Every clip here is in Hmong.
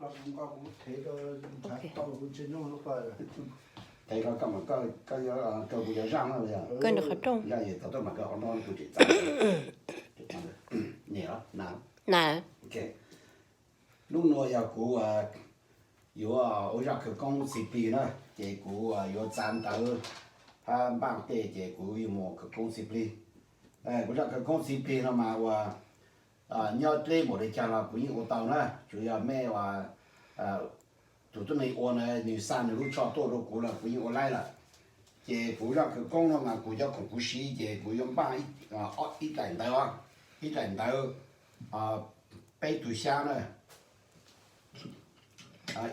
Koj nrog qhov rooj. Hnub no yog kuv yuav ua zaj khawv koob txiv plig na, ces kuv yuav txav ntawv hab npaaj tej ces kuv yuav mus khawv koob txiv plig. Kuv zaj khawv koob txiv plig no mas ua nyob dleb npaum li cas los kuv yeej ua tau na, tsuas yog mej ua tus tuab neeg ua na nws xa nws lub tsho tuaj rau kuv los kuv yeej ua laib lawm. Ces kuv zaj khawv koob no mas kuv cov khoom kuv siv ces kuv yuav npaaj ib daim ntawv, ib daim ntawv peb tug xyab na,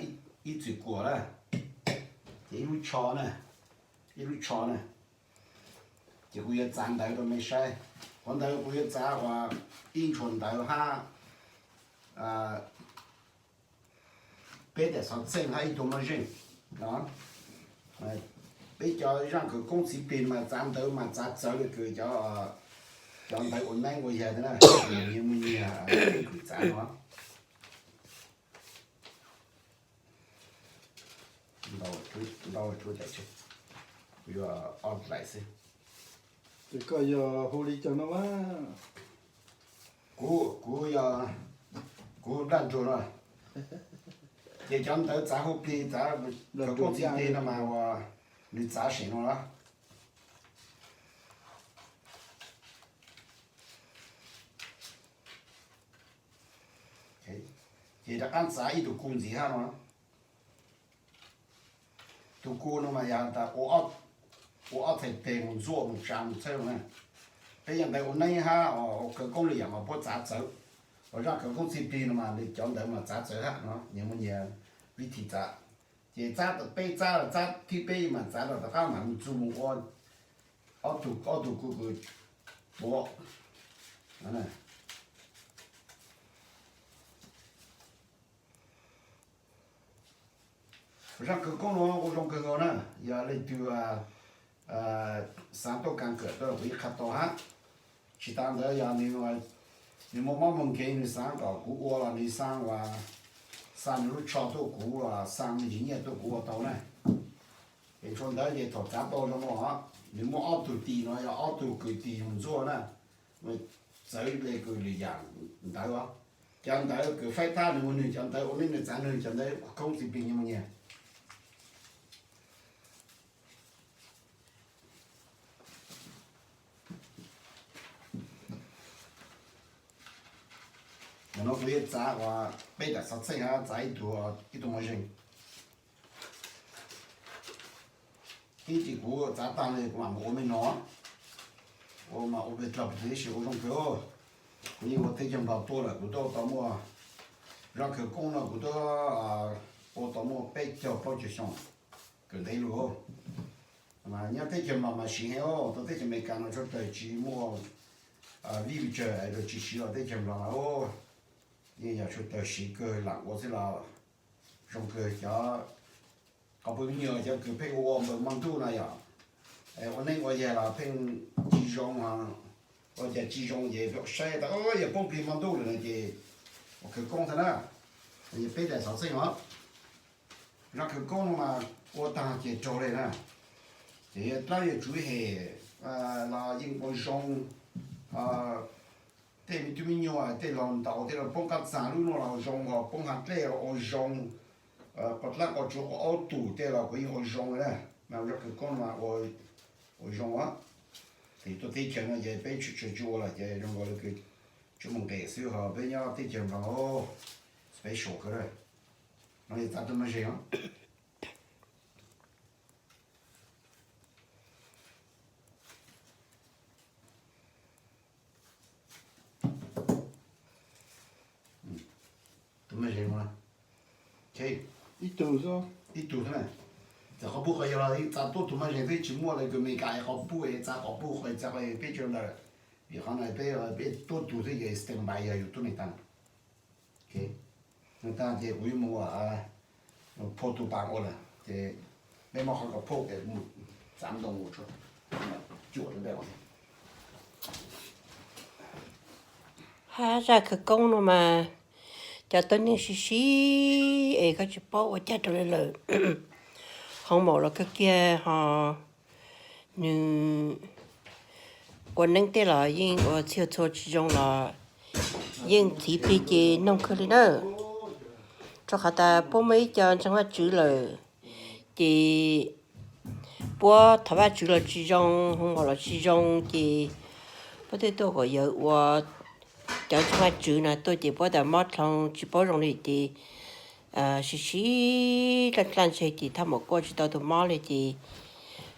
ib txwm kuam na, ces ib lub tsho na, ib lub tsho na. Ces kuv yuav txav ntawv rau mej saib. Qhov ntawd kuv yuav txav ua ib ntshua ntawv hab peb daim xov txheej hab ib tug moj zeej no. Peb cov zaj khawv koob txiv plig mas txav ntawv mas txav txawv le kws cov ntawv ua neeb ua yaig na, nyias mus nyias keeb kwm txav no. Kuv yuav ob daim xwb. Ces koj yog hu li cas no mas? Kuv, kuv yog, kuv Nplaj Ntsuag no. Ces cov ntawv txav hu plig, txav khawv koob txiv plig no mas ua nws txav seem no na. Ces rov qab txav ib tug ku ntxiv hab no. Tus ku no mas yog tas ua ob txhais tes mus ntxuaj mus tsa mus txhawb na. Peb yog ntawv ua neeb hab khawv koob li yam mas puab txav txawv. Ua zaj khawv koob txiv plig no mas nws cov ntawv mas txav txawv hab no, nyias muaj nyias vib thib txav. Ces txav peb txav, txav thib peb mas txav rau tom qab mas mus txug mus ua ob tug, ob tug ku kws tuav. Zaj khawv koob no ua zoo kawg nkaus na, yog leej twg xaav tuaj kaam kawm rau kuv yeej qha tau hab. Tsis tas ntawd yog nws muaj mob muaj nkeeg nws xaav kom kuv ua los nws xaav ua, xa nws lub tsho tuaj kuv los xa me ntsis nyiaj tuaj kuv ua tau na. Es ntshua ntawv ces thaum txav tau zoo no, nws muaj ob tug tis no yog ob tug kws tis mus ntxuaj na, txawv le kws lwm yam ntawv os. Cov ntawv kws faib tab nws ua nwg, cov ntawv ua neeb nws txav nwg, cov ntawv khawv koob txiv plig nyias muaj nyias. Ntawm no kuv yuav txav ua peb daim xov txheej hab txav ib tug, ib tug moj zeeg. Ib txhij kuv txav taag le kuv mam mus ua mej no, ua mas ua pes dlog pes tes ib sim ua zoo kawg. Kuv yeej ua teb chaws Nplog tuaj lawm kuv twb ua tau muaj, zaj khawv koob no kuv twb ua tau muaj peb caug plaub caug xyoo kawm ntev lug. Nyob teb chaws Nplog mas siv heev, tau teb chaws Amelikas no tshaj tawg tsis muaj vij tsawg rau tsis siv los teb chaws Nplog na. Yeej yog tshaj tawg siv kawg, lam ua xwb los zoo kawg. Cov qhov phooj ywg cov kws pheej ua ua npaws moj ntuj no yog ua neeb ua yaig los pheej tsis zoo, ua cas tsis zoo ces saib tas yog poob plig moj ntuj lawm no ces ua khawv koob tag na. Peb daim xov txheej os, zaj khawv koob no mas ua taag ces raug le na. Ces dlaab yog tswv hem los yeej ua zoo. Tej me tub me nyuam tej laug ntaus tej laug poob qab txag lub no los zoo, ho poob hav dlej los ua zoo. Qhov dlaab qhov tsuav qhov aub tug tej los kuv yeej ua zoo na. Mas zaj khawv koob no mas ua zoo. Ces tuaj teb chaws no ces peb tsis tshua ua lawm ces zoo nkaus li kws tsuas mus nqes xwb, ho peb nyob teb chaws Nplog special kawg. No yog txav tug moj zeeg os. Tus mej zeeg no, ib tug xwb na. Txawm qhov pub qhov yog los txav tuaj tus mej zeeg twb tsis muaj lawm, kws Amelikas es qhov pub es txav qhov pub qhov txav qhov peb tsis ntawd. Vim qhov no peb, peb tuaj tus xwb ces standby yog yus tuab neeg taag. Nws taag ces kuv yuav mus phauj tus paas ua lawm ces peb muab qhov kom phauj es mus txav ntoo mus tsuam cuam. Hab zaj khawv koob no mas Cov tuab neeg sib sib es koj tsis paub ua cas rau li lawm. Hoo maum los kawg kiag ho, nws ua neeb tej los yeej ua txhij txhua tsis zoo los yeej txhiv plig ces noog kawg li na. Rau qhov tas puab muaj ib co ntseeg Vajtswv lawm, ces puab thov Vajtswv los tsis zoo, hoo maum los tsis zoo, ces puab thiaj tuaj kom yawg ua cov ntseeg Vajtswv no tuaj ces puab tas mob dlhau tsis paub zoo li ces sib sib dlaj dlaj ntseg ces thaj maum kuj tsis tau tus mob li ces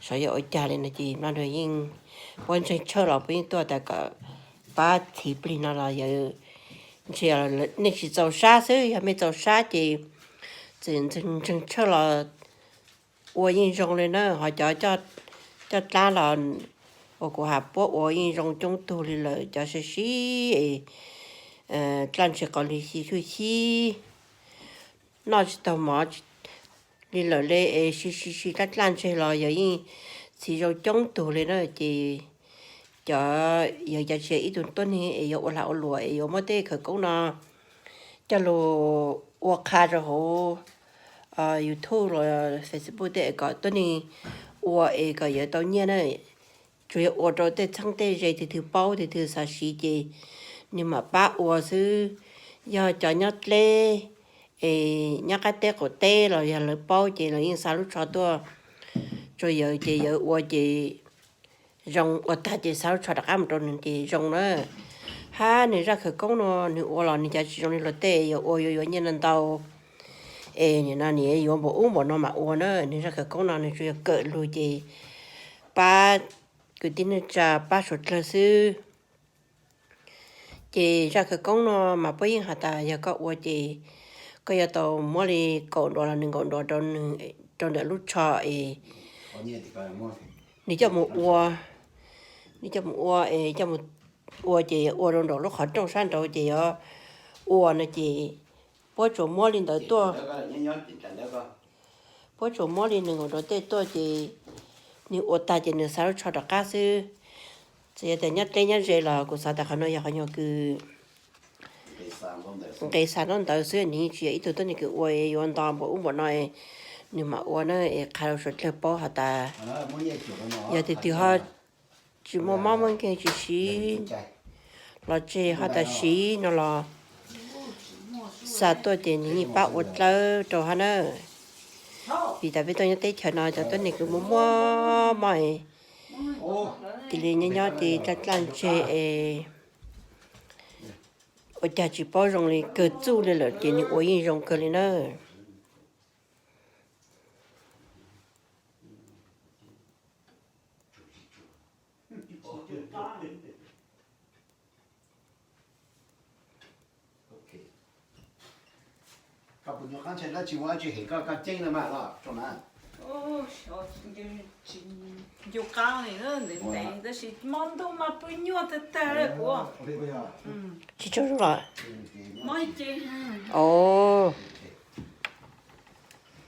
xyov yog ua cas li no ces no yeej puab ntseeg tshaj los puab yeej tuaj tas kom pab txhiv plig no los yawg ntshe nej tsis txaus sab xwb, yog mej txaus sab ces txawm ntseeg tshaj los ua yeej zoo li na. Ho cov coj dlaab los uas kuv has puab ua yeej zoo coob tug li lawm, cov sib sib dlaj ntseg qos li xyib xyuj xyib, noj tsis taug mov li lawm li es sib sib sib dlaj dlaj ntseg los yawg yeej txhiv zoo coob tug li na ces cov yawg cov tsis yog ib tug tuab neeg es yuav ua lag ua luam es yuav muab tej khawv koob no coj lug ua qha rau hauv YouTube los Facebook tej es kom tuab neeg ua es kom yawg tau nyiaj na. Tsuas yog ua rau tej txheeb tej ze twg twg paub twg twg xav siv ces nws mam pab ua xwb. Yog cov nyob dleb es nyob qab teb qaum teb los yog lawv paub ces lawv yeej xa lub tsho tuaj rau yawg ces yawg ua ces zoo, ua tag ces xa lub tsho rov qab mus rau nws ces zoo na. Hab nws zaj khawv koob no nws ua los nws cov tsis zoo li luag tej yuav ua yuav yuav nyiaj no ntau es nim no nws yuav npaum ub npaum no mam ua na. Nws zaj khawv koob no nws tsuas yog kawm lug ces pab kwv tij neej tsa pab suav dlawg xwb. Ces zaj khawv koob no mas puab yeej has tas yog koj ua ces koj yuav tau muab li kaum nruas los nees nkaum nruas rau ntawm lub tsho es nws coj mus ua, nws coj mus ua es coj mus ua ces ua rau nraum lub qhov rooj sab nraud ces yuav ua no ces puab tsuas muab li ntawd tuaj, puab tsuas muab li nees nkaum nruas tej tuaj ces nws ua tag ces nws xa lub tsho rov qab xwb. Txawm yog tias nyob dleb nyob ze los kuv xav tas qhov no yog qhov nyuag kws nqe xa ntaub ntawv xwb, nws yeej tsis yog ib tug tuab neeg kws ua yuav nto npaum ub npaum no es nws mam ua na. Es qha rau suav dlawg paub has tas yog twg twg ho tsis muaj mob muaj nkeeg tsis siv los tseg ho tas siv no los xa tuaj ces nws yeej pab ua dlawb rau hab na. Vim tas peb tuaj nyob teb chaws no cov tuab neeg kws muaj muaj mob es cia li nyob nyob ces dlaj dlaj ntseg es ua cas tsis paub zoo li kawg txuj li lawm ces nws ua yeej zoo kawg li na. Ncu qab li ntev ntev tab sis mob ntuj mas pw nyuaj tag tag li kuv. Tsis tsaug zog los?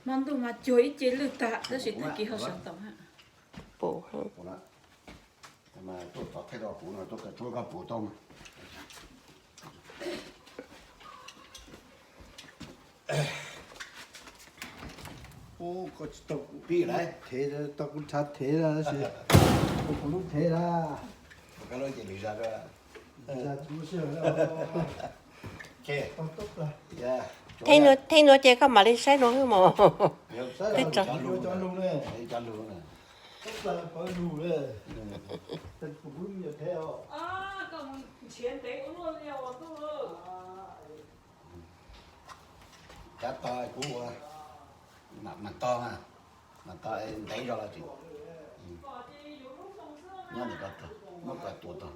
Mob ntuj mas cuag ib ce lwj tag tab sis tag kis ho sawv tau. Koj tsis tau kuv pib lawm, thev tau kuv nrhav thev lawm tab sis kuv lub thev lawm. Theej nuav ces koj mam li saib nuav hwb mog. Twb tso. Cov tog kuv ua, mas tog, mas tog ntev zog los tsis nyob ntawm ko tog, muab ko tua tog.